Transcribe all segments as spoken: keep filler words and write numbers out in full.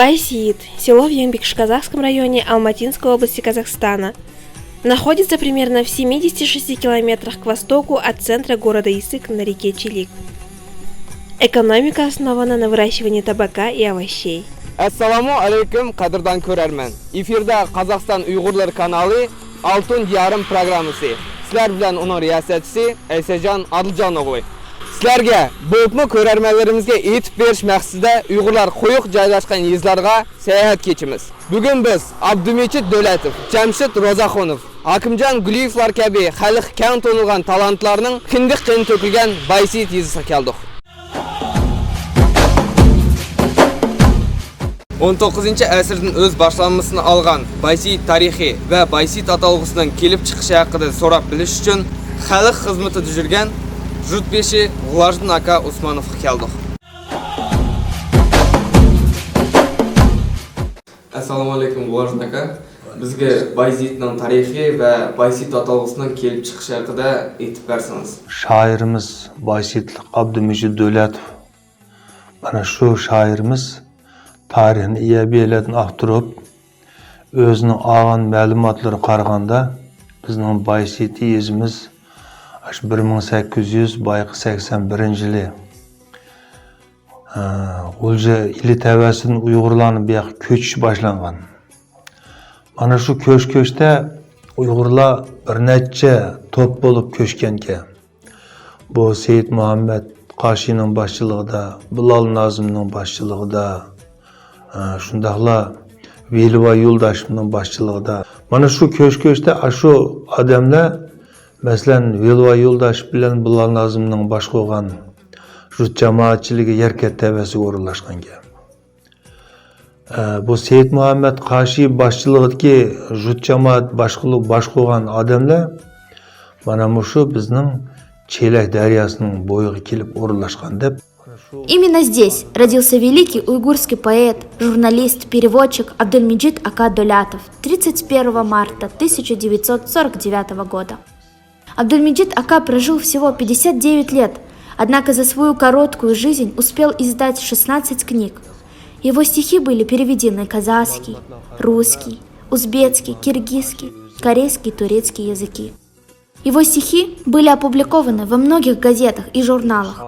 Байсейит — село в Ямбикшказахском районе Алматинской области Казахстана. Находится примерно в семидесяти шести километрах к востоку от центра города Исык на реке Чилик. Экономика основана на выращивании табака и овощей. ئەسسالامۇ ئەلەيكۇم، قەدىردان كۆرەرمەن. ئېفىردا قازاقىستان ئۇيغۇرلىرى كانالى، ئالتۇن دىيارىم پروگراممىسى. سىلەر بىلەن ئۇنىڭ رىياسەتچىسى ئەيسەجان ئادىلجان ئوغلى. سىلەرگە، بولۇپمۇ كۆرەرمەنلىرىمىزگە ئېيتىپ بېرىش مەقسىتىدە، ئۇيغۇرلار قويۇق جايلاشقان يېزىلارغا ساياھەتكە كېچىمىز. بۈگۈن بىز ئابدۇمىجىت دۆلەتوف، جەمشىت روزاخۇنوف، ھاكىمجان گۈلىيېۋلار كەبى خەلقى كەڭ تونۇلغان تالانتلارنىڭ كىندىك قېنى تۆكۈلگەن بايسېيىت يېزىسىغا كەلدۇق. ئون توققۇزىنچى ئەسىردىن ئۆز باشلانمىسىنى ئالغان بايسېيىت تارىخى ۋە بايسېيىت ئاتالغۇسىنىڭ كېلىپ چىقىشى ھەققىدە سوراپ بىلىش ئۈچۈن خەلق خىزمىتىدە يۈرگەن جۇتبېشى غۇلاجدىن ئاكا ئوسمانوفقا كەلدۇق. ئەسسالامۇئەلەيكۇم، غۇلاجدىن ئاكا. بىزگە بايسېيىتنىڭ تارىخى ۋە بايسېيىت ئاتالغۇسىنىڭ كېلىپ چىقىشى ھەققىدە ئېيتىپ بەرسىڭىز. شائىرىمىز، بايسېيىتلىق ئابدۇمىجىت دۆلەتوف. مانا شۇ شائىرىمىز تارىخنى ئىيە بىيەلەردىن ئاختۇرۇپ، ئۆزىنىڭ ئالغان مەلۇماتلىرىغا قارىغاندا، بىزنىڭ بايسېيىت يېزىمىز ئاشۇ بىر مىڭ سەككىز يۈز بايىقى سەكسەن بىرىنچى يىلى، ئە، غۇلجا ئېلى تەۋەسىدىن ئۇيغۇرلارنىڭ بۇ ياققا كۆچۈشى باشلانغان. مانا شۇ كۆچ-كۆچتە ئۇيغۇرلار بىر نەچچە توپ بولۇپ كۆچكەنكەن. بۇ سېيىت مۇھەممەد قاشىنىڭ باشچىلىقىدا، بىلال نازىمنىڭ باشچىلىقىدا، ئە، شۇنداقلا ۋېلىۋا يولداشنىڭ باشچىلىقىدا. مانا شۇ كۆچ-كۆچتە ئاشۇ ئادەملەر، مەسىلەن، ۋېلىۋا يولداش بىلەن بىلال نازىمنىڭ باشقۇرغان جۇت جامائەتچىلىكى يەركەنت تەۋەسىگە ئورۇنلاشقانكەن. ئە، بۇ سېيىت مۇھەممەد قاشى باشچىلىقىدىكى جۇت جامائەت باشقۇرۇ-، باشقۇرغان ئادەملەر مانا مۇشۇ بىزنىڭ چېلەك دەرياسىنىڭ بويىغا كېلىپ ئورۇنلاشقان دەپ. Именно здесь родился великий уйгурский поэт, журналист, переводчик Абдулмеджид Ака Долятов тридцать первого марта тысяча девятьсот сорок девятого года. Абдулмеджид Ака прожил всего пятьдесят девять лет, однако за свою короткую жизнь успел издать шестнадцать книг. Его стихи были переведены на казахский, русский, узбекский, киргизский, корейский и турецкий языки. Его стихи были опубликованы во многих газетах и журналах.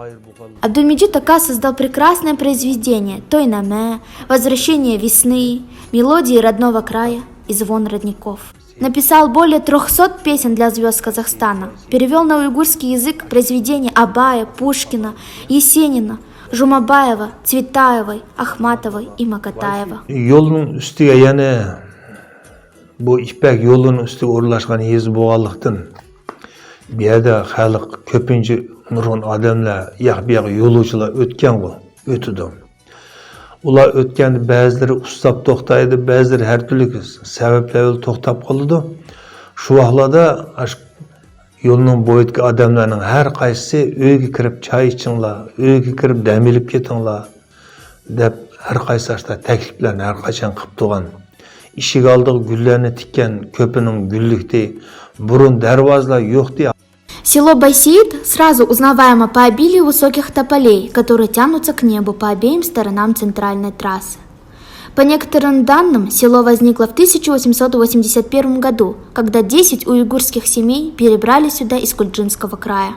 Абдулмеджид Ака создал прекрасное произведение «Тойнаме», «Возвращение весны», «Мелодии родного края» и «Звон родников». Написал более трёхсот песен для звёзд Казахстана, перевёл на уйгурский язык произведения Абая, Пушкина, Есенина, Жумабаева, Цветаевой, Ахматовой и Макатаева. يولنىڭ ئۈستىگە يەنە، بۇ يىپەك يولىنىڭ ئۈستىگە ئورۇنلاشقان يېزا بولغانلىقتىن، بۇ يەردە خەلق كۆپىنچە نۇرغۇن ئادەملەر ياق بۇ ياققا يولۇچىلار ئۆتكەنغۇ، ئۆتىدۇ. ئۇلار ئۆتكەندە بەزىلىرى ئۇسساپ توختايدۇ، بەزىلىرى ھەر تۈرلۈك سەۋەبلەر بىلەن توختاپ قالىدۇ. شۇ ۋاقىتلاردا ئاشۇ يولنىڭ بويىدىكى ئادەملەرنىڭ ھەر قايسىسى «ئۆيگە كىرىپ چاي ئىچىڭلار، ئۆيگە كىرىپ دەم ئېلىپ كېتىڭلار» دەپ، ھەر قايسى ئاشۇنداق تەكلىپلەرنى ھەر قاچان قىلىپ تۇرغان. ئىشىك ئالدىغا گۈللەرنى تىككەن، كۆپىنىڭ گۈللۈكتى، بۇرۇن دەرۋازىلار يوقتى. Село Байсеит сразу узнаваемо по обилию высоких тополей, которые тянутся к небу по обеим сторонам центральной трассы. По некоторым данным, село возникло в тысяча восемьсот восемьдесят первом году, когда десять уйгурских семей перебрались сюда из Гульджинского края.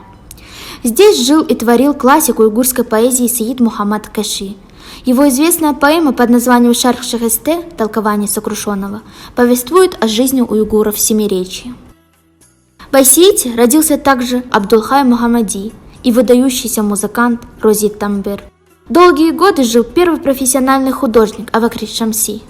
Здесь жил и творил классик уйгурской поэзии Сеид Мухаммад Каши. Его известная поэма под названием «Шарх Шихесте», «Толкование сокрушённого», повествует о жизни уйгуров в Семиречье. В Байсеите родился также Абдулхай Мухаммади и выдающийся музыкант Рози Тамбер. Долгие годы жил первый профессиональный художник Авакри Шамси.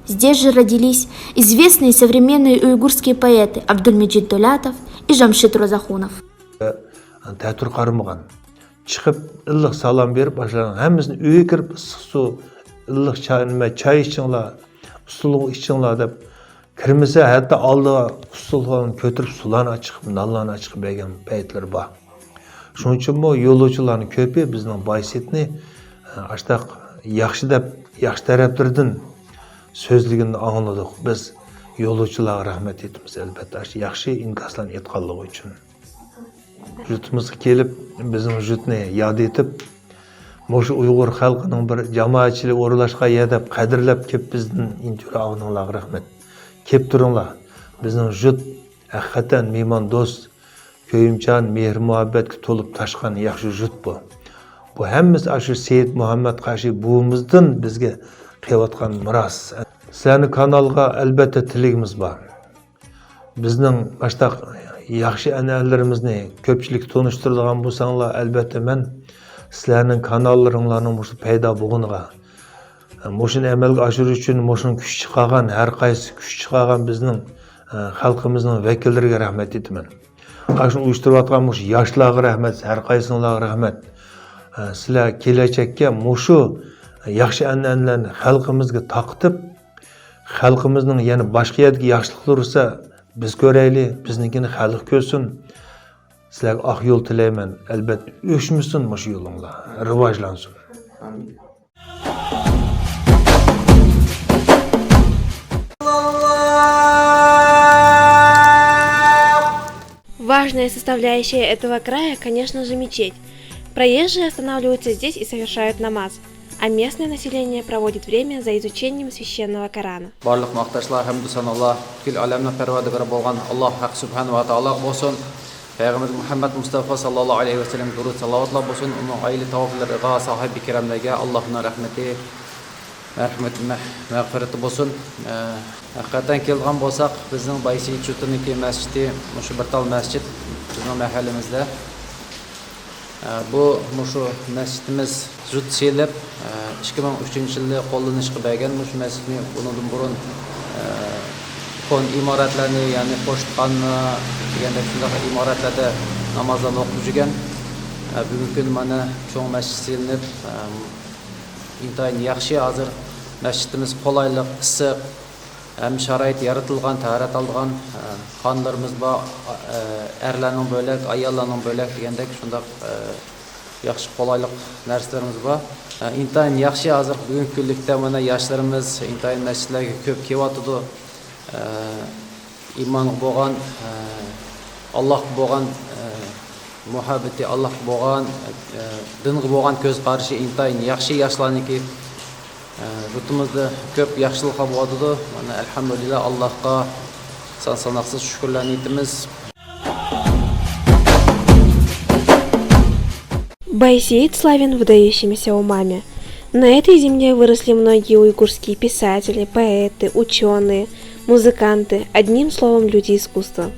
Здесь же родились известные современные уйгурские поэты Абдулмеджид Долятов и Жамшид Розахунов. تەتۈر قارىمىغان. چىقىپ، ئىللىق سالام بېرىپ، باشلىغان ھەممىسىنى ئۆيگە كىرىپ، ئىسسىق سۇ، ئىللىق چاي، نېمە، چاي ئىچىڭلار، ئۇسسۇلۇق ئىچىڭلار دەپ كىرمىسە، ھەتتا ئالدىغا ئۇسسۇلۇقنى كۆتۈرۈپ، سۇلارنى ئاچىقىپ، نانلارنى ئاچىقىپ بەرگەن پەيتلىرى بار. شۇنىڭ ئۈچۈنمۇ يولۇچىلارنىڭ كۆپى بىزنىڭ بايسېيىتنى، ئاشتاق ياخشى دەپ، ياخشى تەرەپلىرىدىن سۆزلىگىنىنى ئاڭلىدۇق. بىز يولۇچىلارغا رەھمەت ئېيتىمىز، ئەلۋەتتە، ئاشۇ ياخشى ئىنكاسلارنى ئېيتقانلىقى ئۈچۈن. يۇرتىمىزغا كېلىپ، بىزنىڭ يۇرتنى ياد ئېتىپ، مۇشۇ ئۇيغۇر خەلقىنىڭ بىر جامائەتچىلىك ئورۇنلاشقان يەر دەپ قەدىرلەپ كېلىپ بىزدىن ئىنتېرۋيۇ ئالغىنىڭلارغا رەھمەت. كېلىپ تۇرۇڭلار. بىزنىڭ جۇت ھەقىقەتەن مېھمان دوست، كۆيۈمچان، مېھىر-مۇھەببەتكە تولۇپ تاشقان ياخشى جۇت بۇ. بۇ ھەممىسى ئاشۇ سېيىت مۇھەممەد قاشى بوۋىمىزدىن بىزگە قېلىۋاتقان مىراس. سىلەرنىڭ كانالغا ئەلبەتتە تىلىكىمىز بار. بىزنىڭ ماشتاق ياخشى ئەنئەنىلىرىمىزنى كۆپچىلىككە تونۇشتۇرىدىغان بولساڭلار، ئەلبەتتە مەن سىلەرنىڭ كاناللىرىڭلارنىڭ مۇشۇ پەيدا بولغىنىغا، مۇشۇنى ئەمەلگە ئاشۇرۇش ئۈچۈن مۇشۇنىڭ كۈچ چىقارغان، ھەر قايسى كۈچ چىقارغان بىزنىڭ، ئە، خەلقىمىزنىڭ ۋەكىللىرىگە رەھمەت ئېيتىمەن. ئاشۇنى ئۇيۇشتۇرۇۋاتقان مۇشۇ ياشلارغا رەھمەت، ھەر قايسىڭلارغا رەھمەت. ئە، سىلەر كېلەچەككە مۇشۇ ياخشى ئەنئەنىلەرنى خەلقىمىزگە تارقىتىپ، خەلقىمىزنىڭ يەنە باشقا يەردىكى ياخشىلىقلىرى بولسا بىز كۆرەيلى، بىزنىڭكىنى خەلق كۆرسۇن. سىلەرگە ئاق يول تىلەيمەن. ئەلبەتتە ئۆچمىسۇن مۇشۇ يولۇڭلار، رىۋاجلانسۇن. ئامىن. Важная составляющая этого края, конечно же, мечеть. Проезжие останавливаются здесь и совершают намаз, а местное население проводит время за изучением священного Корана. بارلىق ماختاشلار، ھەمدۇ سانالار پۈتكۈل ئالەمنىڭ پەرۋەردىگارى بولغان ئاللاھ ھەق سۇبھانەھۇ ۋە تائالاغا بولسۇن. پەيغەمبىرىمىز مۇھەممەد مۇستەفا ساللاللاھۇ ئەلەيھى ۋەسەللەمگە دۇرۇد سالاۋاتلار بولسۇن، ئۇنىڭ ئائىلە تاۋابىلىرىغا، ساھابە كىراملارغا ئاللاھنىڭ رەھمىتى، مەرھىمەت، مەھ-، مەغپىرىتى بولسۇن. ئە، ھەقىقەتەن كېلىدىغان بولساق، بىزنىڭ بايسېيىت جۇتىنىڭكى مەسچىتى، مۇشۇ بىر تال مەسچىت بىزنىڭ مەھەللىمىزدە. ئە، بۇ، مۇشۇ مەسچىتىمىز جۇت سېلىپ، ئە، ئىككى مىڭ ئۈچىنچى يىلى قوللىنىشقا بەرگەن مۇشۇ مەسچىتنى. بۇنىڭدىن بۇرۇن، ئە، كونا ئىمارەتلەرنى، يەنى پوچتىخانا دېگەندەك شۇنداق ئىمارەتلەردە نامازلارنى ئوقۇپ يۈرگەن. ئە، بۈگۈنكى كۈنى مانا چوڭ مەسچىت سېلىنىپ، ئە، ئىنتايىن ياخشى. ھازىر مەسچىتىمىز قولايلىق، ئىسسىق، ھەممە شارائىت يارىتىلغان، تاھارەت ئالىدىغان، ئە، خانلىرىمىز بار، ئە، ئەرلەرنىڭ بۆلەك، ئاياللارنىڭ بۆلەك دېگەندەك شۇنداق، ئە، ياخشى قولايلىق نەرسىلىرىمىز بار. ئە، ئىنتايىن ياخشى. ھازىرقى بۈگۈنكى كۈنلۈكتە مانا ياشلىرىمىز ئىنتايىن مەسچىتلەرگە كۆپ كېلىۋاتىدۇ. ئە، ئىمانغا بولغان، ئە، ئاللاھقا بولغان، ئە، مۇھەببىتى، ئاللاھقا بولغان، ئە، دىنغا بولغان كۆز قارىشى ئىنتايىن ياخشى ياشلارنىڭكى. ئە، يۇرتىمىزدا كۆپ ياخشىلىقلار بولۇۋاتىدۇ. مانا، ئەلھەمدۇلىللا، ئاللاھقا سان-ساناقسىز شۈكۈرلەرنى ئېيتىمىز. Байсейит славен выдающимися умами. На этой земле выросли многие уйгурские писатели, поэты, учёные, музыканты, одним словом, люди искусства.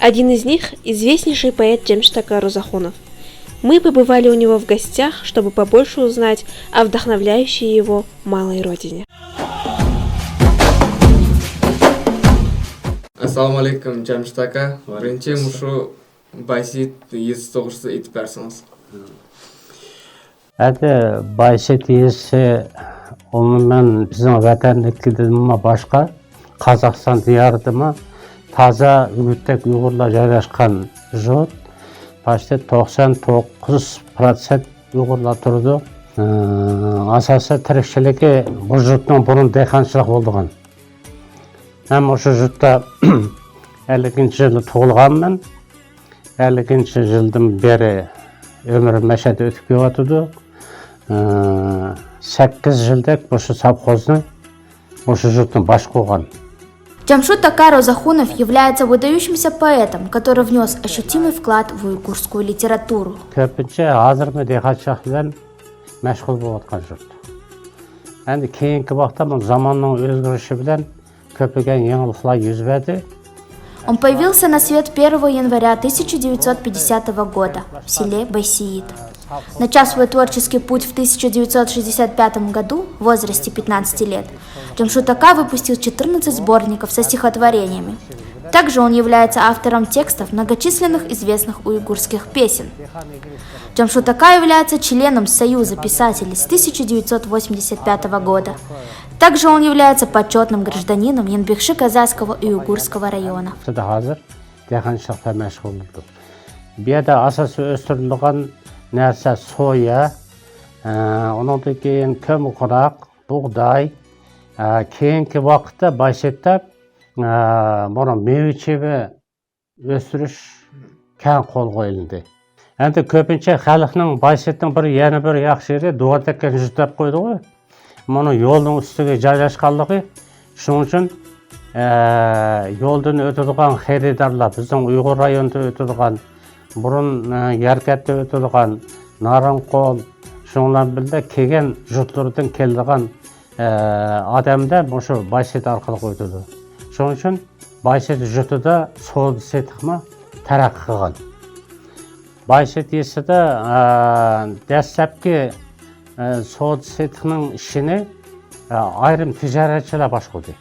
Один из них — известнейший поэт Джамшит Ака Рузахунов. Мы побывали у него в гостях, чтобы побольше узнать о вдохновляющей его малой родине. ئەسسالامۇ ئەلەيكۇم، جەمشىت ئاكا. ۋەئەلەيكۇم ئەسسالام. بىرىنچى مۇشۇ بايسېيىت يېزىسى توغرىسىدا ئېيتىپ بەرسىڭىز. ئەمدى بايسېيىت يېزىسى ئومۇمەن بىزنىڭ ۋەتەندىكىدىنمۇ باشقا، قازاقىستان دىيارىدىمۇ تازا ئۆگىتەك ئۇيغۇرلار جايلاشقان يۇرت. باشتا توقسان توققۇز پىروتسېنت ئۇيغۇرلار تۇرىدۇ. ئاساسىي تىرىكچىلىكى بۇ يۇرتنىڭ بۇرۇن دېھقانچىلىق بولىدىغان. مەن مۇشۇ يۇرتتا ئەللىكىنچى يىلى تۇغۇلغانمەن. ئەللىكىنچى يىلدىن بېرى ئۆمرۈم مەشەدە ئۆتۈپ كېلىۋاتىدۇ. ئى، سەككىز يىلدەك مۇشۇ سوۋخوزنى، مۇشۇ يۇرتنى باشقۇرغان. Джамшут Ака Розахунов является выдающимся поэтом, который внёс ощутимый вклад в уйгурскую литературу. كۆپىنچە ھازىرمۇ دېھقانچىلىق بىلەن مەشغۇل بولۇۋاتقان يۇرت. ئەمدى كېيىنكى ۋاقىتتا بۇ زاماننىڭ ئۆزگىرىشى بىلەن كۆپلىگەن يېڭىلىقلار يۈز بەردى. Он появился на свет первого января тысяча девятьсот пятидесятого года в селе Байсеит. Начав свой творческий путь в тысяча девятьсот шестьдесят пятом году в возрасте пятнадцати лет, Джамшут Ака выпустил четырнадцать сборников со стихотворениями. Также он является автором текстов многочисленных известных уйгурских песен. Джамшут Ака является членом Союза писателей с тысяча девятьсот восемьдесят пятого года. Также он является почётным гражданином Янбекши-Казахского и Уйгурского районов. Сиз ҳозир деханчылык bilan mashg'ul bo'ldi. Bu yerda asosiy o'stiriladigan narsa soya, e, undan keyin ko'm quroq, bug'doy, e, keyingi vaqtda Baysetda, e, buni meva-cheva o'stirish keng qo'lga olindi. ئەمدى كۆپىنچە خەلقنىڭ بايسېيىتنىڭ بىر، يەنە بىر ياخشى يېرى دۇغا تەگكەن جۇت دەپ قويىدىغۇ. مانا يولنىڭ ئۈستىگە جايلاشقانلىقى. شۇنىڭ ئۈچۈن، ئە، يولدىن ئۆتىدىغان خېرىدارلار، بىزنىڭ ئۇيغۇر رايونىدا ئۆتىدىغان، بۇرۇن، ئە، يەركەنتتە ئۆتىدىغان، نارىنقول، شۇنىڭ بىلەن بىللە كەلگەن جۇتلىرىدىن كېلىدىغان، ئە، ئادەملەر مۇشۇ بايسېيىت ئارقىلىق ئۆتىدۇ. شۇنىڭ ئۈچۈن بايسېيىت جۇتىدا سودا سېتىقمۇ تەرەققىي قىلغان. بايسېيىت يېزىسىدا، ئە، دەسلەپكى، ئە، سودا سېتىقنىڭ ئىشىنى، ئە، ئايرىم تىجارەتچىلەر باشقۇردى.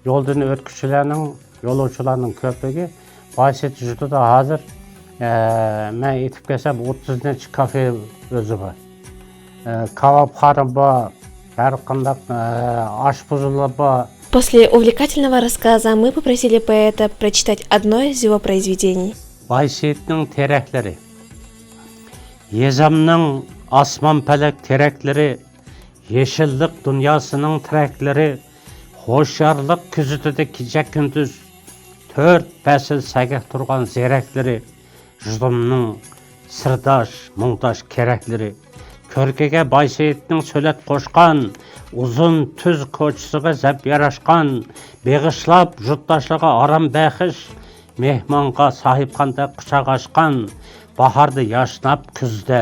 يولدىن ئۆتكۈچىلەرنىڭ، يولۇچىلارنىڭ كۆپلۈكى بايسېيىت جۇتىدا ھازىر، ئە، مەن ئېيتىپ كەلسەم، ئوتتۇز نەچچە كافې ئۆزى بار. ئە، كاۋاپخانا بار، ھەر قانداق، ئە، ئاشپۇزۇللار بار. После увлекательного рассказа мы попросили поэта прочитать одно из его произведений. بايسېيىتنىڭ تېرەكلىرى. يېزامنىڭ ئاسمان پەلەك تېرەكلىرى، يېشىللىق دۇنياسىنىڭ تىرەكلىرى، ھوشيارلىق كۆزىتىدۇ كېچە كۈندۈز، تۆت پەسىل سەگەك تۇرغان زېرەكلىرى، جۇتۇمنىڭ سىرداش، مۇڭداش كېرەكلىرى، كۆركىگە بايسېيىتنىڭ سۆلەت قوشقان، ئۇزۇن تۈز كوچىسىغا زەپ ياراشقان، بېغىشلاپ جۇتداشلىرىغا ئارام بەخش، مېھمانغا ساھىبخاندەك قۇچاق ئاچقان، باھاردا ياشناپ، كۈزدە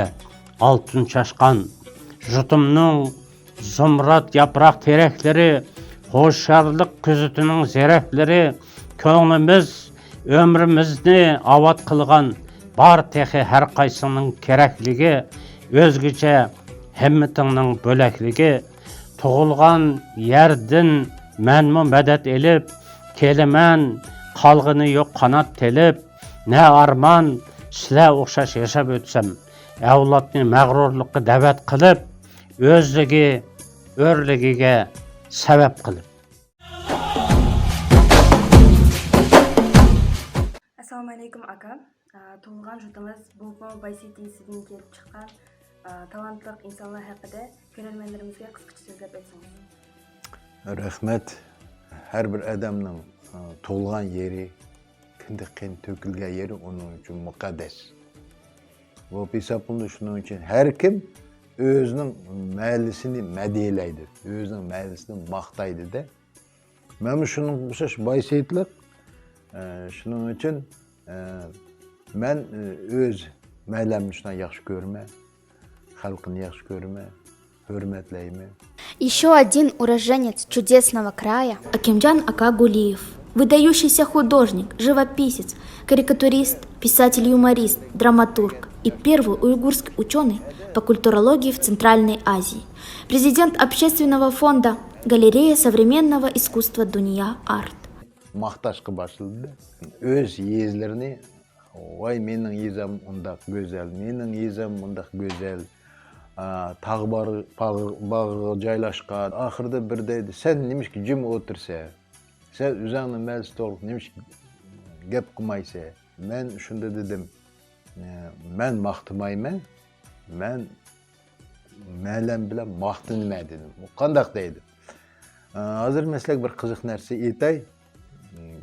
ئالتۇن چاچقان، جۇتۇمنىڭ زۇمرەت ياپراق تېرەكلىرى، ھوشيارلىق كۆزىتىنىڭ زېرەكلىرى، كۆڭلىمىز، ئۆمرىمىزنى ئاۋات قىلغان، بار تېخى ھەر قايسىڭنىڭ كېرەكلىكى، ئۆزگىچە ھىممىتىڭنىڭ بۆلەكلىكى. تۇغۇلغان يەردىن مەنمۇ مەدەت ئېلىپ، كېلىمەن، قالغىنى يوق قانات تېلىپ، نە ئارمان، سىلەر ئوخشاش ياشاپ ئۆتسەم، ئەۋلادنى مەغرۇرلۇققا دەۋەت قىلىپ، ئۆزلۈكى ئۆرلۈكىگە سەۋەب قىلىپ. ئەسسالامۇ ئەلەيكۇم ئاكا. ئا، تۇغۇلغان جۇتىڭىز بولۇپمۇ بايسېيىت يېزىسىدىن كېلىپ چىققان، ئا، تالانتلىق ئىنسانلار ھەققىدە كۆرەرمەنلىرىمىزگە قىسقىچە سۆزلەپ ئۆتسىڭىز. رەھمەت. ھەر بىر ئادەمنىڭ، ئا، تۇغۇلغان يېرى، كىندىك قېنى تۆكۈلگەن يېرى ئۇنىڭ ئۈچۈن مۇقەددەس. بولۇپ ھېسابلىنىدۇ. شۇنىڭ ئۈچۈن ھەر كىم ئۆزىنىڭ مەھەللىسىنى مەدھىيەلەيدۇ، ئۆزىنىڭ مەھەللىسىنى ماختايدۇ-دە. مەنمۇ شۇنىڭغا ئوخشاش بايسېيىتلىق. ئە، شۇنىڭ ئۈچۈن، ئە، مەن، ئە، ئۆز مەھەللەمنى شۇنداق ياخشى كۆرىمەن، خەلقىنى ياخشى كۆرىمەن، ھۆرمەتلەيمەن. Еще один уроженец чудесного края — Акимджан Акагулиев, выдающийся художник, живописец, карикатурист, писатель-юморист, драматург и первый уйгурский ученый по культурологии в Центральной Азии, президент общественного фонда «Галерея современного искусства Дунья Арт». ماختاشقا باشلىدى. ئۆز يېزىلىرىنى، ۋاي، مېنىڭ يېزام ئۇنداق گۈزەل، مېنىڭ يېزام مۇنداق گۈزەل، ئا، تاغ بار-، باغ-، باغغا جايلاشقان. ئاخىرىدا بىر دەيدۇ، سەن نېمىشقا جىم ئولتۇرىسەن؟ سەن ئۆزۈڭنىڭ مەھەللىسى توغرىلىق نېمىشقا گەپ قىلمايسەن؟ مەن شۇندا دېدىم، ئە، مەن ماختىمايمەن، مەن مەھەللەم بىلەن ماختىنىمەن دېدىم. ئۇ قانداق دەيدۇ؟ ئە، ھازىر مەن سىلەرگە بىر قىزىق نەرسە ئېيتاي.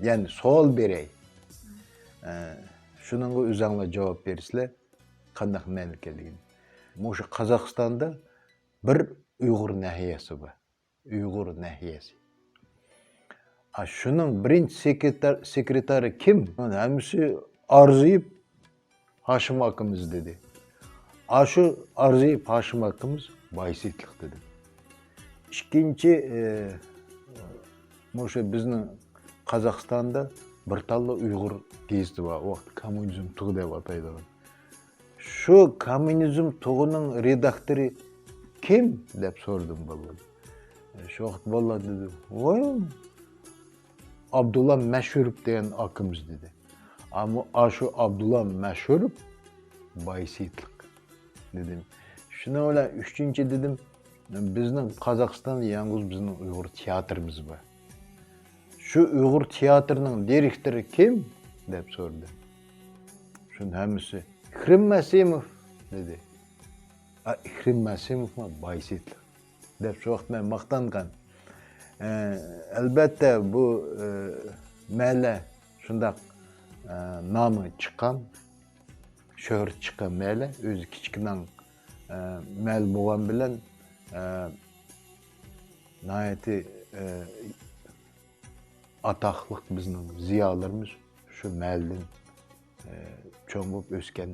يەنى سوئال بېرەي. ئە، شۇنىڭغا ئۆزۈڭلار جاۋاب بېرىسىلەر، قانداق مەنىكەنلىكىنى. مۇشۇ قازاقىستاندا بىر ئۇيغۇر ناھىيەسى بار. ئۇيغۇر ناھىيەسى. ئا، شۇنىڭ بىرىنچى سېكرېتار-، سېكرېتارى كىم؟ ھەممىسى ئارزىيىپ ھاشىم ئاكىمىز دېدى. ئاشۇ ئارزىيىپ ھاشىم ئاكىمىز بايسېيىتلىق دېدى. ئىككىنچى، ئى، مۇشۇ بىزنىڭ قازاقىستاندا بىر تاللا ئۇيغۇر گېزىتى بار. ئۇ ۋاقىت كوممۇنىزم تۇغى دەپ ئاتايدىغان. شۇ كوممۇنىزم تۇغىنىڭ رېداكتورى كىم؟ دەپ سورىدىم بالىلارغا. شۇ ۋاقىت بالىلار دېدى، ۋاي، ئابدۇللا مەشھۇروف دېگەن ئاكىمىز دېدى. ئەمما ئاشۇ ئابدۇللا مەشھۇروف بايسېيىتلىق دېدىم. شۇنىڭ بىلەن ئۈچىنچى دېدىم، بىزنىڭ قازاقىستاندا يالغۇز بىزنىڭ ئۇيغۇر تىياتىرىمىز بار. شۇ ئۇيغۇر تىياتىرىنىڭ دىرېكتورى كىم؟ دەپ سورىدى. شۇنى ھەممىسى، ئىكرىم مەسىموف دېدى. ئا، ئىكرىم مەسىموفمۇ بايسېيىتلىق دەپ شۇ ۋاقىت مەن ماختانغان. ئە، ئەلبەتتە، بۇ، ئە، مەھەللە شۇنداق، ئە، نامى چىققان. شۆھرىتى چىققان مەھەللە، ئۆزى كىچىككىنە، ئە، مەھەللە بولغان بىلەن، ئە، ناھايىتى، ئە، ئاتاقلىق بىزنىڭ زىيالىيلىرىمىز شۇ مەھەللىدىن، ئە، چوڭ بولۇپ ئۆسكەن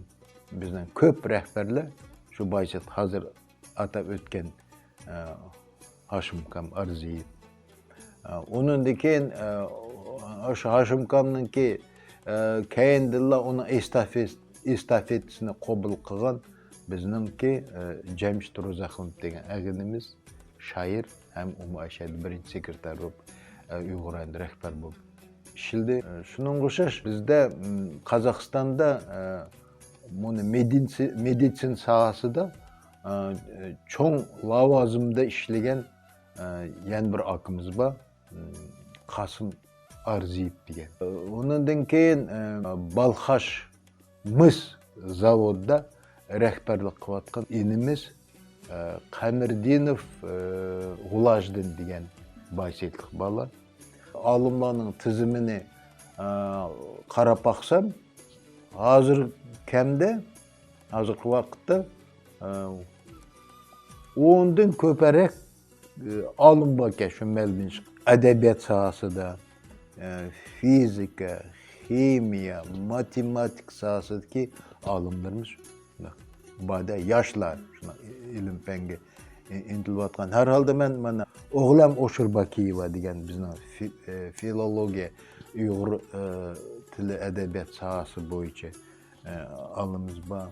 بىزنىڭ كۆپ رەھبەرلەر شۇ بايسېت ھازىر ئاتاپ ئۆتكەن، ئە، ھاشىم ئاكام ئارزىيېۋ. ئە، ئۇنىڭدىن كېيىن، ئە، شۇ ھاشىم ئاكامنىڭكى، ئە، كەينىدىنلا ئۇنىڭ ئېستافېت-، ئېستافېتىسىنى قوبۇل قىلغان بىزنىڭكى، ئە، جەمشىت روزاخۇنوف دېگەن ئەغىنىمىز شائىر ھەم ئۇمۇ ئەشەدە بىرىنچى سېكرېتار بولۇپ، ئە، ئۇيغۇر رايونىدا رەھبەر بولۇپ ئىشلىدى. ئە، شۇنىڭغا ئوخشاش بىزدە، م، قازاقىستاندا، ئە، مۇنۇ مېدىنسى-، مېدىتسىنا ساھەسىدە، ئە، چوڭ لاۋازىمدا ئىشلىگەن، ئە، يەنە بىر ئاكىمىز بار، م، قاسىم ئارزىيېۋ دېگەن. ئۇنىڭدىن كېيىن، ئە، بالخاش مىس زاۋۇتىدا رەھبەرلىك قىلىۋاتقان ئىنىمىز، ئە، قەمەردىنوف، ئە، غۇلاجدىن دېگەن بايسېتلىق بالىلار. ئالىملارنىڭ تىزىمىنى، ئە، قاراپ باقسام، ھازىر كەمدە، ھازىرقى ۋاقىتتا، ئە، ئوندىن كۆپرەك ئالىم باركەن شۇ مەلبىنىش ئەدەبىيات ساھەسىدە، ئە، فىزىكا، خىمىيە، ماتېماتىكا ساھەسىدىكى ئالىملىرىمىز باردا، ياشلار شۇنداق ئىلىم-پەنگە ئىنتىلىۋاتقان. ھەر ھالدا مەن مانا ئوغلام ئوشۇرباكىيېۋا دېگەن بىزنىڭ في-، ئە، فىلولوگىيە، ئۇيغۇر، ئە، تىلى ئەدەبىيات ساھەسى بويىچە، ئە، ئالىمىمىز بار.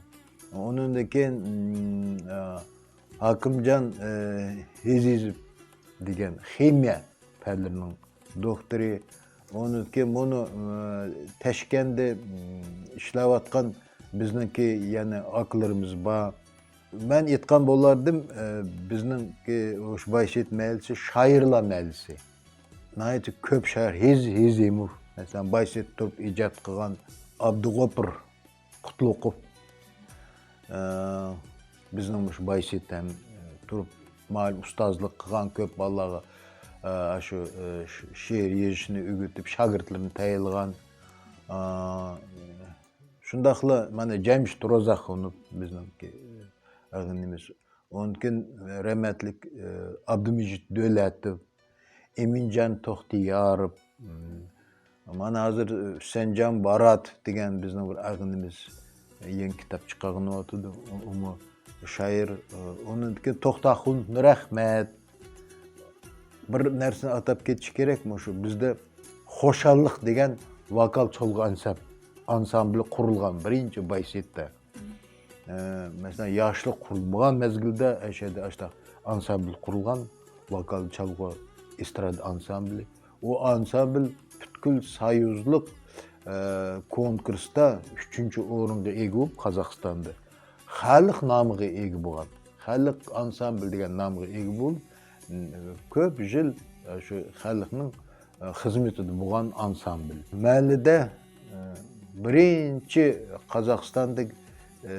ئۇنىڭدىن كېيىن، ئە، ھاكىمجان، ئە، ھېزىزوف دېگەن خىمىيە پەنلىرىنىڭ دوكتورى. ئۇنىڭدىن كېيىن مۇنۇ، ئە، تەشكەندە، ئىم، ئىشلەۋاتقان بىزنىڭكى يەنە ئاكىلىرىمىز بار. مەن ئېيتقان بولار ئىدىم، ئە، بىزنىڭكى ئوش بايسېت مەھەللىسى شائىرلار مەھەللىسى. ناھايىتى كۆپ شائىر، ھېز-، ھېزىموف، مەسىلەن، بايسېت تۇرۇپ ئىجاد قىلغان ئابدۇغوپۇر قۇتلۇقوف، ئە، بىزنىڭ مۇشۇ بايسېت ھەم، ئە، تۇرۇپ مۇئەللىم ئۇستازلىق قىلغان، كۆپ بالىلارغا، ئە، شۇ، ئە، ش-، شېئىر يېزىشنى ئۆگىتىپ، شاگىرتلىرىنى تەييارلىغان. ئە، شۇنداقلا مانا جەمشىت روزاخۇنوف بىزنىڭكى، ئە، ئەغىنىمىز. ئۇنىڭدىن كېيىن رەھمەتلىك، ئە، ئابدۇمىجىت دۆلەتوف، ئىمىنجان توختىياروف، مم، مانا ھازىر، ئە، ھۈسەنجان باراتوف دېگەن بىزنىڭ بىر ئەغىنىمىز يېڭى كىتاب چىقارغىنى بولۇۋاتىدۇ. ئۇ-، ئۇمۇ شائىر، ئە، ئۇنىڭدىن كېيىن توختاخۇن نۇرئەخمەت. بىر نەرسىنى ئاتاپ كېتىش كېرەك، مۇشۇ بىزدە خۇشاللىق دېگەن ۋوكال چالغۇ ئانسامب-، ئانسامبلى قۇرۇلغان بىرىنچى بايسېتتا. ئە، مەسىلەن، ياشلىق قۇرۇلمىغان مەزگىلدە ئەشەدە ئاشتا ئانسامبىل قۇرۇلغان، ۋوكال چالغۇ ئېسترادا ئانسامبىلى. ئۇ ئانسامبىل پۈتكۈل سايۇزلۇق، ئە، كونكۇرستا ئۈچىنچى ئورۇنغا ئىگە بولۇپ، قازاقىستاندا خەلق نامىغا ئىگە بولغان، خەلق ئانسامبىل دېگەن نامغا ئىگە بولۇپ، كۆپ يىل، ئە، شۇ خەلقنىڭ خىزمىتىدە بولغان ئانسامبىل. مەھەللىدە، ئە، بىرىنچى قازاقىستاندا، ئە،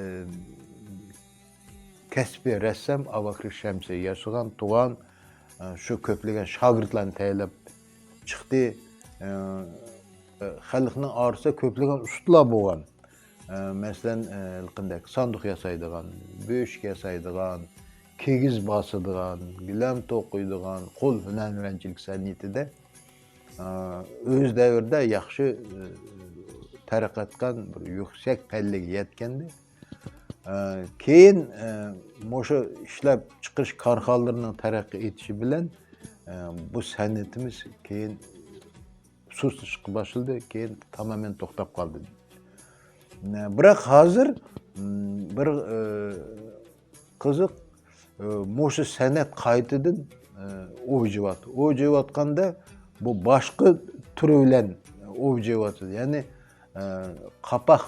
كەسپىي رەسسام ئاباكىر شەمسى ياشىغان، تۇغان، ئە، شۇ كۆپلىگەن شاگىرتلارنى تەييارلاپ چىقتى. ئە، خەلقنىڭ ئارىسىدا كۆپلىگەن ئۇستىلار بولغان. ئە، مەسىلەن، ئە، ھېلىقىندەك ساندۇق ياسايدىغان، بۆشۈك ياسايدىغان، كىگىز باسىدىغان، گىلەم توقۇيدىغان، قول ھۈنەرۋەنچىلىك سەنئىتىدە، ئە، ئۆز دەۋرىدە ياخشى، ئە، تەرەققىي قىلغان بىر يۈكسەك پەللىگە يەتكەندى. ئە، كېيىن، ئە، مۇشۇ ئىشلەپچىقىرىش كارخانىلىرىنىڭ تەرەققىي ئېتىشى بىلەن، ئە، بۇ سەنئىتىمىز كېيىن سۇسلىشىشقا باشلىدى، كېيىن تامامەن توختاپ قالدى. بىراق ھازىر، م، بىر، ئى، قىزىق، ئى، مۇشۇ سەنئەت قايتىدىن، ئى، ئوۋجىيىۋاتىدۇ. ئوۋجىيىۋاتقاندا بۇ باشقا تۈرى بىلەن ئوۋجىيىۋاتىدۇ. يەنى، ئى، قاپاق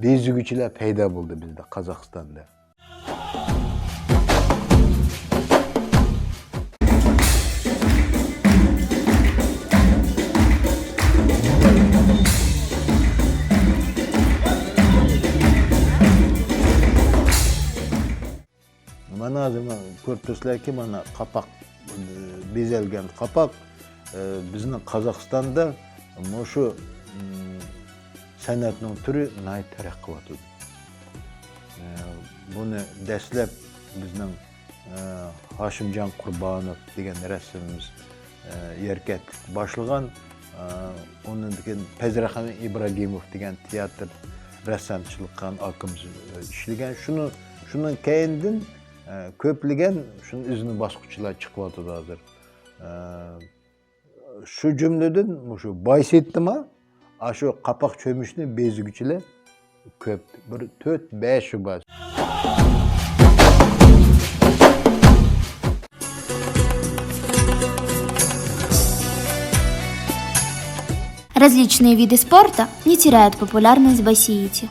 بېزىگۈچىلەر پەيدا بولدى بىزدە، قازاقىستاندا. مانا ھازىر مانا كۆرۈپ تۇرسىلەركى، مانا قاپاق، بېزەلگەن قاپاق، ئە، بىزنىڭ قازاقىستاندا مۇشۇ، ئىم، سەنئەتنىڭ تۈرى ناھايىتى تەرەققىي قىلىۋاتىدۇ. ئە، بۇنى دەسلەپ بىزنىڭ، ئە، ھاشىمجان قۇربانوف دېگەن رەسسامىمىز، ئە، يەركەنتلىكتە باشلىغان، ئە، ئۇنىڭدىن كېيىن پەزرەخان ئىبراگىموف دېگەن تىياتىر رەسسامچىلىق قىلغان ئاكىمىز، ئە، ئىشلىگەن. شۇنى، شۇنىڭ كەينىدىن، ئە، كۆپلىگەن شۇنىڭ ئىزىنى باسقۇچىلار چىقىۋاتىدۇ ھازىر. ئە، شۇ جۈملىدىن مۇشۇ بايسېتتىما ئاشۇ قاپاق چۆمۈچنى بېزىگۈچىلەر كۆپ، بىر تۆت بەشى بار. Различные виды спорта не теряют популярность в Байсеите.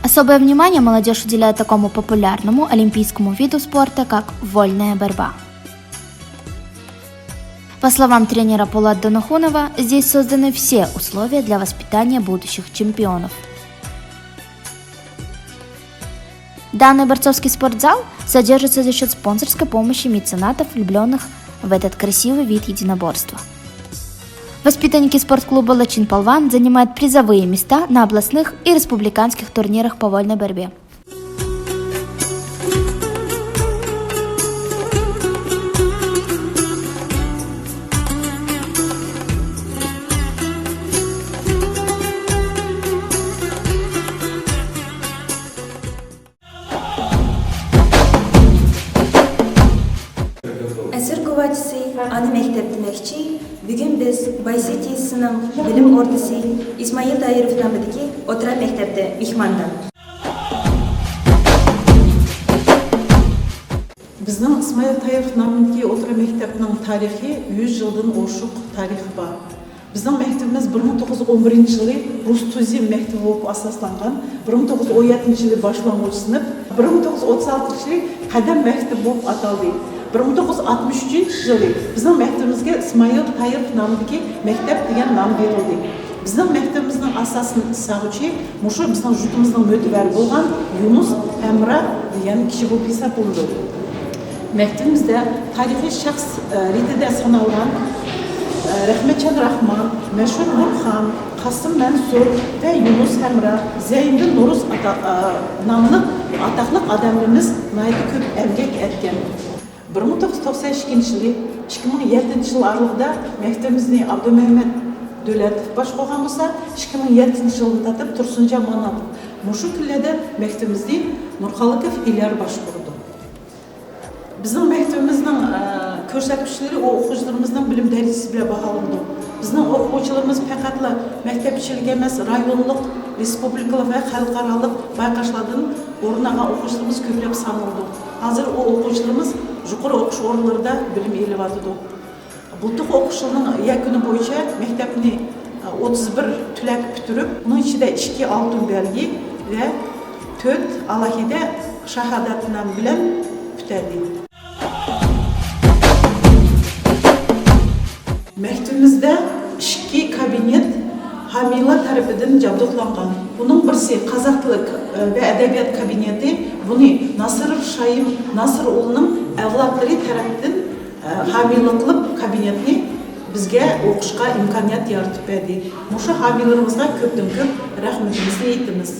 Особое внимание молодежь уделяет такому популярному олимпийскому виду спорта, как вольная борьба. По словам тренера Пулат Донохунова, здесь созданы все условия для воспитания будущих чемпионов. Данный борцовский спортзал содержится за счёт спонсорской помощи меценатов, влюблённых в этот красивый вид единоборства. Воспитанники спортклуба «Лачин Палван» занимают призовые места на областных и республиканских турнирах по вольной борьбе. ئەسەر گۇۋاھچىسى ئانا مەكتەپ دېمەكچى. بۈگۈن بىز بايسېت يېزىسىنىڭ بىلىم ئوردىسى ئىسمائىل تايىروف نامىدىكى ئوتتۇرا مەكتەپتە مېھماندا. بىزنىڭ ئىسمائىل تايىروف نامىدىكى ئوتتۇرا مەكتەپنىڭ تارىخى يۈز يىلدىن ئوشۇق تارىخى بار. بىزنىڭ مەكتىپىمىز بىر مىڭ توققۇز يۈز ئون بىرىنچى يىلى رۇس تۇزى مەكتىپى بولۇپ ئاساسلانغان. بىر مىڭ توققۇز يۈز ئون يەتتىنچى يىلى باشلانغۇچ سىنىپ، بىر مىڭ توققۇز يۈز ئوتتۇز ئالتىنچى يىلى قەدەم مەكتىپى بولۇپ ئاتالدى. بىر مىڭ توققۇز يۈز ئاتمىش ئۈچىنچى يىلى بىزنىڭ مەكتىپىمىزگە ئىسمائىل تايىروف نامىدىكى مەكتەپ دېگەن نام بېرىلدى. بىزنىڭ مەكتىپىمىزنىڭ ئاساسىنى سالغۇچى مۇشۇ بىزنىڭ يۇرتىمىزنىڭ مۆتىۋەرى بولغان يۇنۇس ھەمرا دېگەن كىشى بولۇپ ھېسابلىنىدۇ. مەكتىپىمىزدە تارىخىي شەخس رېتىدە سانالغان رەھمەتجان راخمان، مەشھۇر نۇرخان، قاسىم مەنسۇر ۋە يۇنۇس ھەمرا، زەينىدىن نورۇز ئاتا-، ناملىق ئاتاقلىق ئادەملىرىمىز ناھايىتى كۆپ ئەمگەك ئەتكەن. بىر مىڭ توققۇز يۈز توقسەن ئىككىنچى يىلى ئىككى مىڭ يەتتىنچى يىل ئارىلىقىدا مەكتىپىمىزنى ئابدۇمەمەت دۆلەتوف باشقۇرغان بولسا، ئىككى مىڭ يەتتىنچى يىلدىن تارتىپ تۇرسۇنجان ماناتوف. مۇشۇ كۈنلەردە مەكتىپىمىزنى نۇرخالىقوف ئىليار باشقۇرىدۇ. بىزنىڭ مەكتىپىمىزنىڭ، ئە، كۆرسەتكۈچلىرى ئوقۇغۇچىلىرىمىزنىڭ بىلىم دەرىجىسى بىلەن باھالىنىدۇ. بىزنىڭ ئوقۇغۇچىلىرىمىز پەقەتلا مەكتەپ ئىچىلىك ئەمەس، رايونلۇق، رېسپۇبلىكىلىق ۋە خەلقئارالىق بايقاشلاردىن ئورۇن ئالغان ئوقۇغۇچىلىرىمىز كۆپلەپ سانىلىدۇ. ھازىر ئۇ ئوقۇغۇچىلىرىمىز يۇقىرى ئوقۇش ئورۇنلىرىدا بىلىم ئېلىۋاتىدۇ. بۇلتۇرقى ئوقۇش يىلىنىڭ يەكۈنى بويىچە مەكتەپنى ئوتتۇز بىر تۈلەك پۈتتۈرۈپ، ئۇنىڭ ئىچىدە ئىككى ئالتۇن بەلگە ۋە تۆت ئالاھىدە شاھادەتنامە بىلەن پۈتتۈردى. مەكتىپىمىزدە ئىككى كابىنېت ھامىيلار تەرىپىدىن جابدۇقلانغان. بۇنىڭ بىرسى قازاق تىلى ۋە ئەدەبىيات كابىنېتى، بۇنى ناسىر شايىم ناسىر ئوغلىنىڭ ئەۋلادلىرى تەرىپىدىن ھامىيلىق قىلىپ، كابىنېتنى بىزگە ئوقۇشقا ئىمكانىيەت يارىتىپ بەردى. مۇشۇ ھامىيلىرىمىزغا كۆپتىن كۆپ رەھمىتىمىزنى ئېيتىمىز.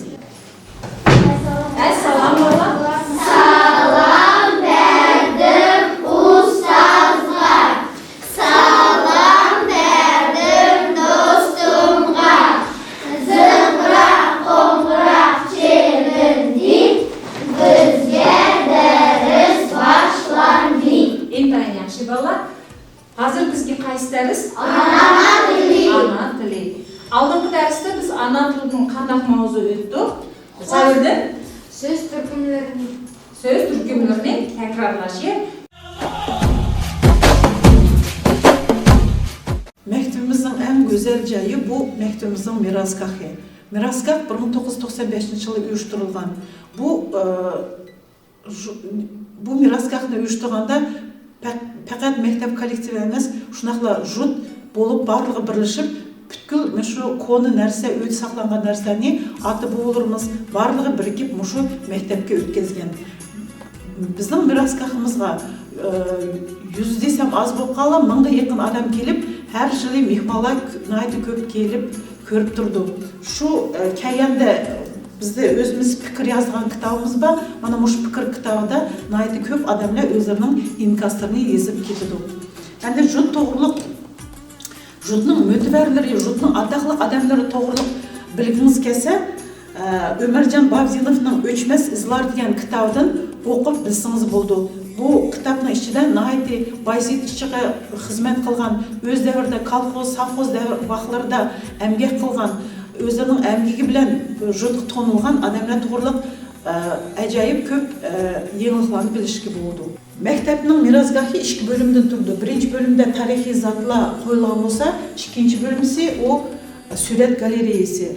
ئەسسالام، بالىلار. سالام بەردىم ئۇستازغا، سالام بەردىم دوستۇمغا. زىڭغىراق قوڭغۇراق چېلىندى، بىزگە دەرس باشلاندى. ئىنتايىن ياخشى، بالىلار. ھازىر بىزگە قايسى دەرس؟ ئانا تىلى. ئانا تىلى. ئالدىنقى دەرستە بىز ئانا تىلدىن قانداق ماۋزۇ ئۆتتۇق؟ سەۋردىن؟ سۆز تۈركۈملىرىنى. سۆز تۈركۈملىرىنى تەكرارلاش. مەكتىپىمىزنىڭ ئەڭ گۈزەل جايى بۇ مەكتىپىمىزنىڭ مىراسگاھى. مىراسگاھ بىر مىڭ توققۇز يۈز توقسان بەشىنچى يىلى ئۇيۇشتۇرۇلغان. بۇ، ئى، بۇ مىراسگاھنى ئۇيۇشتۇرغاندا پەق-، پەقەت مەكتەپ كوللېكتىۋى ئەمەس، شۇنداقلا يۇرت بولۇپ بارلىقى بىرلىشىپ، پۈتكۈل مۇشۇ كونا نەرسە، ئۆيدە ساقلانغان نەرسىلەرنى ئاتا-بوۋىلىرىمىز بارلىقى بىرىكىپ مۇشۇ مەكتەپكە ئۆتكەزگەن. بىزنىڭ مىراسگاھىمىزغا، ئى، يۈز دېسەم ئاز بولۇپ قالار، مىڭغا يېقىن ئادەم كېلىپ، ھەر يىلى مېھمانلار ناھايىتى كۆپ كېلىپ، كۆرۈپ تۇرىدۇ. شۇ، ئە، كەلگەندە بىزدە ئۆزىمىز پىكىر يازغان كىتابىمىز بار. مانا مۇشۇ پىكىر كىتابىدا ناھايىتى كۆپ ئادەملەر ئۆزلىرىنىڭ ئىنكاسلىرىنى يېزىپ كېتىدۇ. ئەمدى جۇت توغرۇلۇق، جۇتنىڭ مۆتىۋەرلىرى، جۇتنىڭ ئاتاقلىق ئادەملىرى توغرۇلۇق بىلگىڭىز كەلسە، ئە، ئۆمەرجان بابزىنوفنىڭ ئۆچمەس ئىزلار دېگەن كىتابىدىن ئوقۇپ بىلسىڭىز بولىدۇ. بۇ كىتابنىڭ ئىچىدە ناھايىتى بايزىد ئىشچىغا خىزمەت قىلغان، ئۆز دەۋرىدە كالخوز، ساۋخوز دەۋر ۋاقلىرىدا ئەمگەك قىلغان، ئۆزلىرىنىڭ ئەمگىكى بىلەن جۇتقا تونۇلغان ئادەملەر توغرىلىق، ئە، ئاجايىپ كۆپ، ئە، يېڭىلىقلارنى بىلىشكە بولىدۇ. مەكتەپنىڭ مىراسگاھى ئىككى بۆلۈمدىن تۇرىدۇ. بىرىنچى بۆلۈمدە تارىخىي زاتلار قويۇلغان بولسا، ئىككىنچى بۆلۈمىسى ئۇ سۈرەت گالېرېيىسى.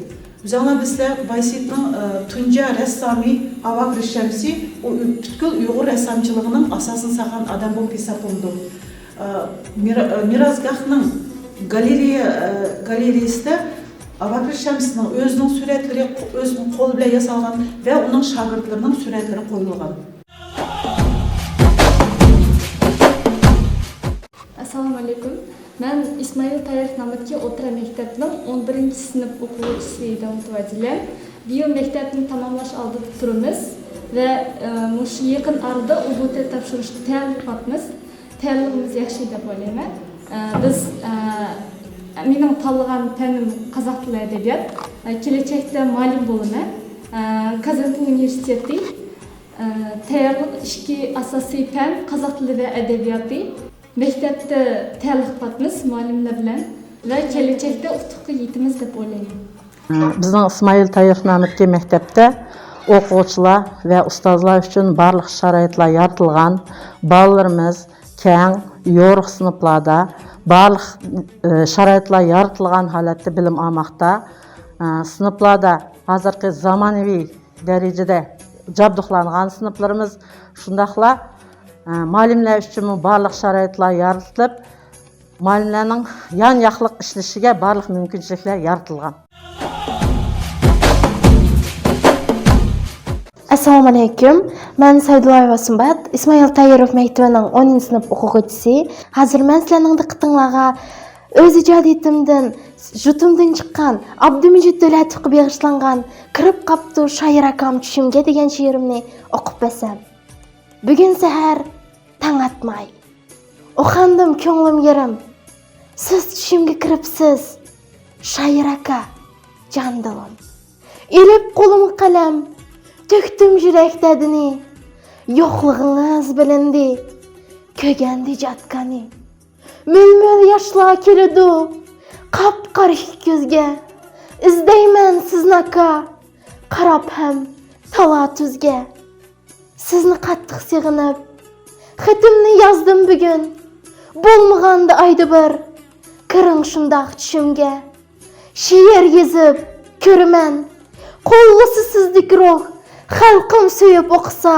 ئۆزۈڭلار بىلسىلەر، بايسىدنىڭ، ئە، تۇنجى رەسسامى ئاۋاگرى شەمسى، ئۇ پۈتكۈل ئۇيغۇر رەسسامچىلىقىنىڭ ئاساسىنى سالغان ئادەم بولۇپ ھېسابلىنىدۇ. ئە، مىرا-، ئە، مىراسگاھنىڭ گالېرېيە، ئە، گالېرېيىسىدە ئاۋاگرى شەمسىنىڭ ئۆزىنىڭ سۈرەتلىرى، ئۆزىنىڭ قولى بىلەن ياسالغان ۋە ئۇنىڭ شاگىرتلىرىنىڭ سۈرەتلىرى قويۇلغان. ئەسسالامۇئەلەيكۇم. مەن ئىسمائىل تايىر نامىدىكى ئوتتۇرا مەكتەپنىڭ ئون بىرىنچى سىنىپ ئوقۇغۇچىسى داۋۇت ۋاجىلەن. بىيىل مەكتەپنى تاماملاش ئالدىدا تۇرىمىز ۋە، ئە، مۇشۇ يېقىن ئارىدا ئۇ بۇ تەت تاپشۇرۇشقا تەييارلىق قىلىۋاتىمىز. تەييارلىقىمىز ياخشى دەپ ئويلايمەن. ئە، بىز، ئە، مېنىڭ تاللىغان پەنىم قازاق تىلى ئەدەبىيات. ئە، كېلەچەكتە مۇئەللىم بولىمەن. ئە، كازانتى ئۇنىۋېرسىتېتى. ئە، تەييارلىق ئىككى ئاساسىي پەن، قازاق تىلى ۋە ئەدەبىياتى. مەكتەپتە تەييارلىق قىلىۋاتىمىز مۇئەللىملەر بىلەن ۋە كېلەچەكتە ئۇتۇققا يېتىمىز دەپ ئويلايمەن. بىزنىڭ ئىسمائىل تايىر نامىدىكى مەكتەپتە ئوقۇغۇچىلار ۋە ئۇستازلار ئۈچۈن بارلىق شارائىتلار يارىتىلغان. بالىلىرىمىز كەڭ، يورۇق سىنىپلاردا بارلىق، ئى، شارائىتلار يارىتىلغان ھالەتتە بىلىم ئالماقتا. ئى، سىنىپلاردا ھازىرقى زامانىۋى دەرىجىدە جابدۇقلانغان سىنىپلىرىمىز، شۇنداقلا، ئە، مۇئەللىملەر ئۈچۈنمۇ بارلىق شارائىتلار يارىتىلىپ، مۇئەللىملەرنىڭ يان ياقلىق ئىشلىشىگە بارلىق مۇمكىنچىلىكلەر يارىتىلغان. ئەسسالامۇئەلەيكۇم. مەن سەيدۇللايېۋا سۇمبات، ئىسمائىل تايىروف مەكتىۋىنىڭ ئونىنچى سىنىپ ئوقۇغۇچىسى. ھازىر مەن سىلەرنىڭ دىققىتىڭلارغا ئۆز ئىجادىيىتىمدىن، ژۇتۇمدىن چىققان ئابدۇمىجىت دۆلەتوۋقا بېغىشلانغان «كىرىپ قاپتۇ شائىر ئاكام چۈشۈمگە» دېگەن شېئىرىمنى ئوقۇپ بەرسەم. بۈگۈن سەھەر تاڭ ئاتماي ئوخاندىم، كۆڭلۈم يېرىم. سىز چۈشۈمگە كىرىپسىز، شائىر ئاكا، جان دىلىم. ئېلىپ قولۇمغا قەلەم، تۆكتۈم يۈرەك دەردىنى. يوقلۇقىڭىز بىلىندى، كۆرگەندە جات قانى. مۆل-مۆل ياشلار كېلىدۇ قاپقارا ئىككى كۆزگە. ئىزدەيمەن سىزنى ئاكا، قاراپ ھەم تالا-تۈزگە. سىزنى قاتتىق سېغىنىپ، خېتىمنى يازدىم بۈگۈن. بولمىغاندا ئايدا بىر، كىرىڭ شۇنداق چۈشۈمگە. شېئىر يېزىپ كۆرىمەن، قوللىسا سىزدىكى روھ، خەلقىم سۆيۈپ ئوقۇسا،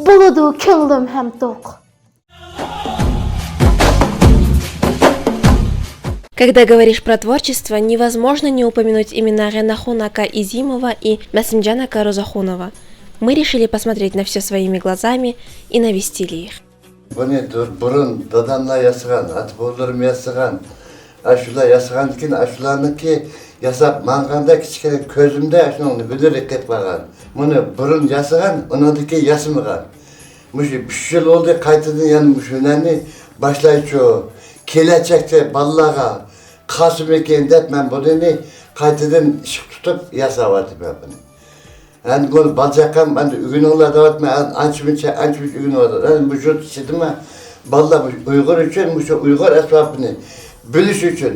بولىدۇ كۆڭلۈم ھەم توق. Когда говоришь про творчество, невозможно не упомянуть имена Генахуна Ака Изимова и Масимджана Ака Розахунова. Мы решили посмотреть на все своими глазами и навестили их. بۇنى بۇرۇن داداملار ياسىغان، ئاتا-بوۋىلىرىم ياسىغان، ئاشۇلار ياسىغاندىكىن ئاشۇلارنىڭكى ياساپ ماڭغاندا كىچىككىنە كۆزۈمدە شۇنىڭ ھۈنىرى قېلىپ قالغان. بۇنى بۇرۇن ياسىغان، ئۇنىڭدىن كېيىن ياسىمىغان. مۇشۇ ئۈچ يىل بولدى، قايتىدىن يەنە مۇشۇ ھۈنەرنى باشلايچۇ. كېلەچەكتە بالىلارغا قالسىمىكىن دەپ مەن بۇنى قايتىدىن ئىشقا تۇتۇپ ياساۋاتىمەن بۇنى. ئەمدى بۇنى بالا-چاقام ئەمدى ئۆگىنىڭلار دەۋاتىمەن، ئەمدى ئانچە-مۇنچە، ئانچە-مۇنچە ئۆگىنىۋاتىدۇ. ئەمدى مۇشۇ يۇرت ئىچىدىمۇ بالىلار مۇشۇ ئۇيغۇر ئۈچۈن، مۇشۇ ئۇيغۇر ئەسۋابىنى بىلىش ئۈچۈن،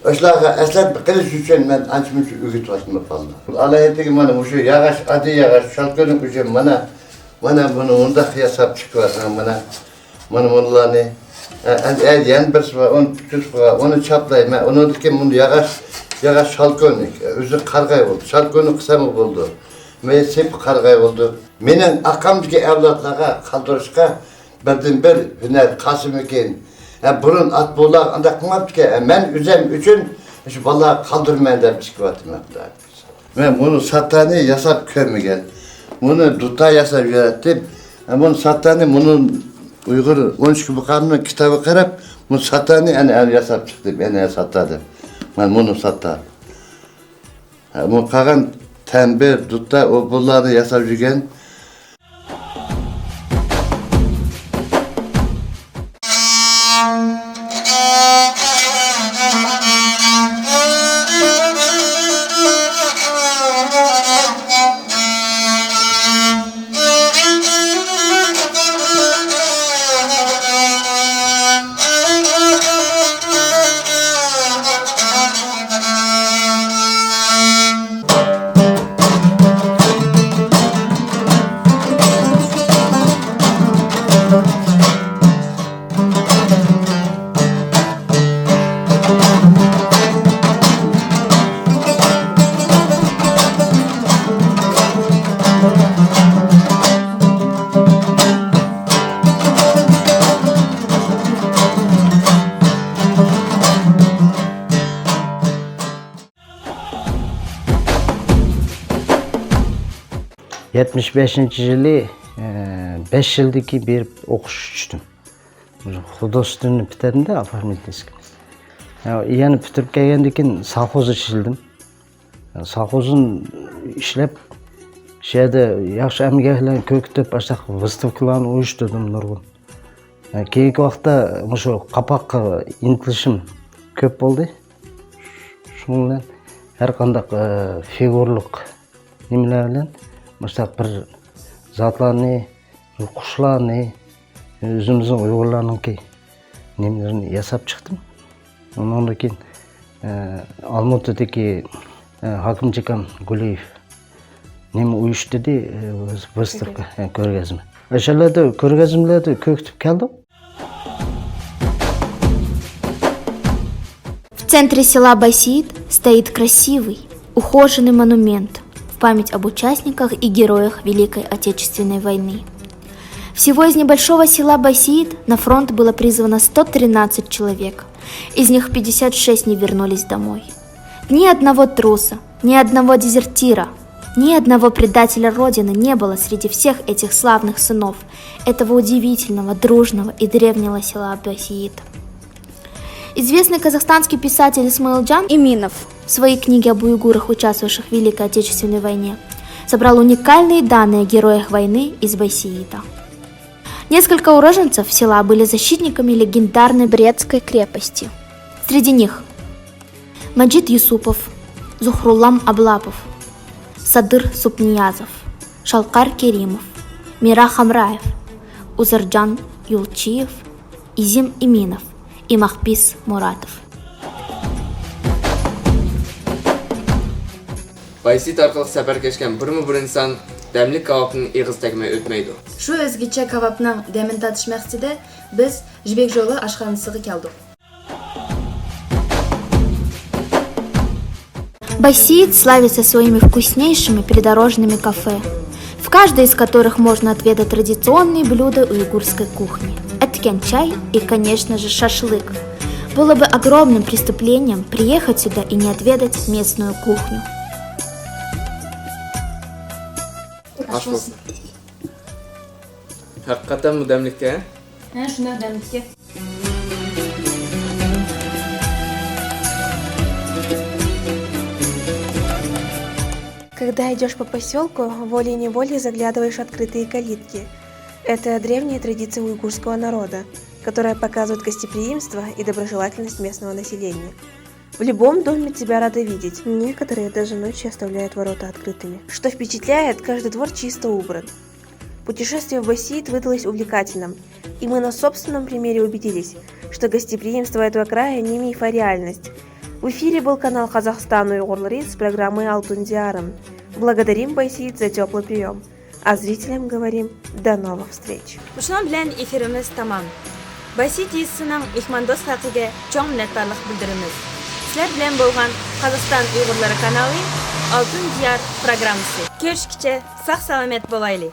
ئاشۇلارغا ئەسلەتمە قىلىش ئۈچۈن مەن ئانچە-مۇنچە ئۆگىتىۋاتىمەن بالىلارنى. ئالاھىدىلىكى مانا مۇشۇ ياغاچ، ئاددىي ياغاچ، شالكۆنۈك ئۈچۈن مانا، مانا بۇنى مۇنداق ياساپ چىقىۋاتىمەن، مانا. مانا مۇنۇلارنى. ئە، ئەمدى، ئەمدى يەنە بىرسى بار، ئۇنى پۈتكۈزۈپ قويغان، ئۇنى چاپلايمەن، ئۇنىڭدىن كېيىن مۇنۇ ياغاچ، ياغاچ شالكۆنۈك، ئۆزى قارىغاي بولدى، شالكۆنۈك قىلساممۇ بولىدۇ، مەيلى سېپىق قارىغاي بولىدۇ. مېنىڭ ئاقامدىكى ئەۋلادلارغا قالدۇرۇشقا بىردىنبىر ھۈنەر قاسىمكىن. ھە، بۇرۇن ئات-بوۋىلار ئانداق قىلماپتىكەن، ھە، مەن ئۆزۈم ئۈچۈن شۇ بالىلارغا قالدۇرىمەن دەپ چىقىۋاتىمەن، خۇدايىم بۇيرۇسا. مەن مۇنۇ ساتانى ياساپ كۆرمىگەن. مۇنى دۇتا ياساپ يۈرەتتىم. مۇنۇ ساتانى، مۇنۇ ئۇيغۇر ئون ئىككى مۇقامنىڭ كىتابىغا قاراپ، مۇنۇ ساتانى ئەنە، ئەنە ياساپ چىقتىم، ئەنە ساتا دەپ. مەن مۇنۇ ساتا. بۇ قالغان تەمبىر، دۇتار، ئۇ بۇلارنى ياساپ يۈرگەن. يەتمىش بەشىنچى يىلى، ئە، بەش يىلدىن كېيىن بېرىپ ئوقۇشقا چۈشتۈم. خۇدوستىۋنى پۈتتۈردۈم-دە، ئوفورمىتېلسكىي. يەنە پۈتتۈرۈپ كەلگەندىن كېيىن سوخوزدا ئىشلىدىم. سوخوزدا ئىشلەپ، شۇ يەردە ياخشى ئەمگەكلەرنى كۆرسىتىپ، ئاشۇنداق ۋىستىۋكىلارنى ئۇيۇشتۇردۇم نۇرغۇن. كېيىنكى ۋاقىتتا مۇشۇ قاپاققا ئىنتىلىشىم كۆپ بولدى. شۇنىڭ بىلەن ھەر قانداق، ئە، فىگۇرلۇق نېمىلەر بىلەن مۇشۇنداق بىر زاتلارنى، قۇشلارنى، ئۆزىمىزنىڭ ئۇيغۇرلارنىڭكى نېمىلىرىنى ياساپ چىقتىم. ئۇنىڭدىن كېيىن، ئە، ئالمۇتىدىكى، ئە، ھاكىم چېكان گۇلىيېف نېمە ئۇيۇشتۇردى، ئە، ۋىستىۋكا، ئە، كۆرگەزمە. ئەشەلەردە كۆرگەزمىلەردە كۆرسىتىپ كەلدۇق. В центре села Байсиит стоит красивый, ухоженный монумент в память об участниках и героях Великой Отечественной войны. Всего из небольшого села Байсиит на фронт было призвано сто тринадцать человек, из них пятьдесят шесть не вернулись домой. Ни одного труса, ни одного дезертира, ни одного предателя Родины не было среди всех этих славных сынов этого удивительного, дружного и древнего села Байсиит. Известный казахстанский писатель Исмаилджан Иминов в своей книге об уйгурах, участвовавших в Великой Отечественной войне, собрал уникальные данные о героях войны из Байсиита. Несколько уроженцев села были защитниками легендарной Брестской крепости. Среди них Маджид Юсупов, Зухруллам Аблапов, Садыр Супниязов, Шалкар Керимов, Мира Хамраев, Узарджан Юлчиев, Изим Иминов и Махпис Муратов. بايسىت ئارقىلىق سەپەر كەچكەن بىرمۇ بىر ئىنسان دەملىك كاۋاپنىڭ ئېغىزى تەگمەي ئۆتمەيدۇ. شۇ ئۆزگىچە كاۋاپنىڭ دەمىنى تارتىش مەقسىتىدە بىز ژىبەك يولى ئاشخانىسىغا كەلدۇق. Байсиит славится своими вкуснейшими придорожными кафе, в каждой из которых можно отведать традиционные блюда уйгурской кухни. Эткен чай и, конечно же, шашлык. Было бы огромным преступлением приехать сюда и не отведать местную кухню. ئاش بولسۇن. ھەقىقەتەنمۇ دەملىككەن. ھە، شۇنداق دەملىككەن. Когда идёшь по посёлку, волей-неволей заглядываешь в открытые калитки. Это древняя традиция уйгурского народа, которая показывает гостеприимство и доброжелательность местного населения. В любом доме тебя рады видеть. Некоторые даже ночью оставляют ворота открытыми. Что впечатляет, каждый двор чисто убран. Путешествие в Басиит выдалось увлекательным, и мы на собственном примере убедились, что гостеприимство этого края не миф, а реальность. В эфире был канал «Казахстан уйгурлары» с программой «Алтын диярым». Благодарим Байсиит за тёплый приём. А зрителям говорим: до новых встреч! مۇشۇنىڭ بىلەن ئېفىرىمىز تامام. بايسىت يېزىسىنىڭ مېھماندوست خەلقىگە چوڭ مىننەتدارلىق بىلدۈرىمىز. سىلەر بىلەن بولغان قازاقىستان ئۇيغۇرلىرى كانالى ئالتۇن دىيار پروگراممىسى. كۆرۈشكىچە ساق-سالامەت بولايلى!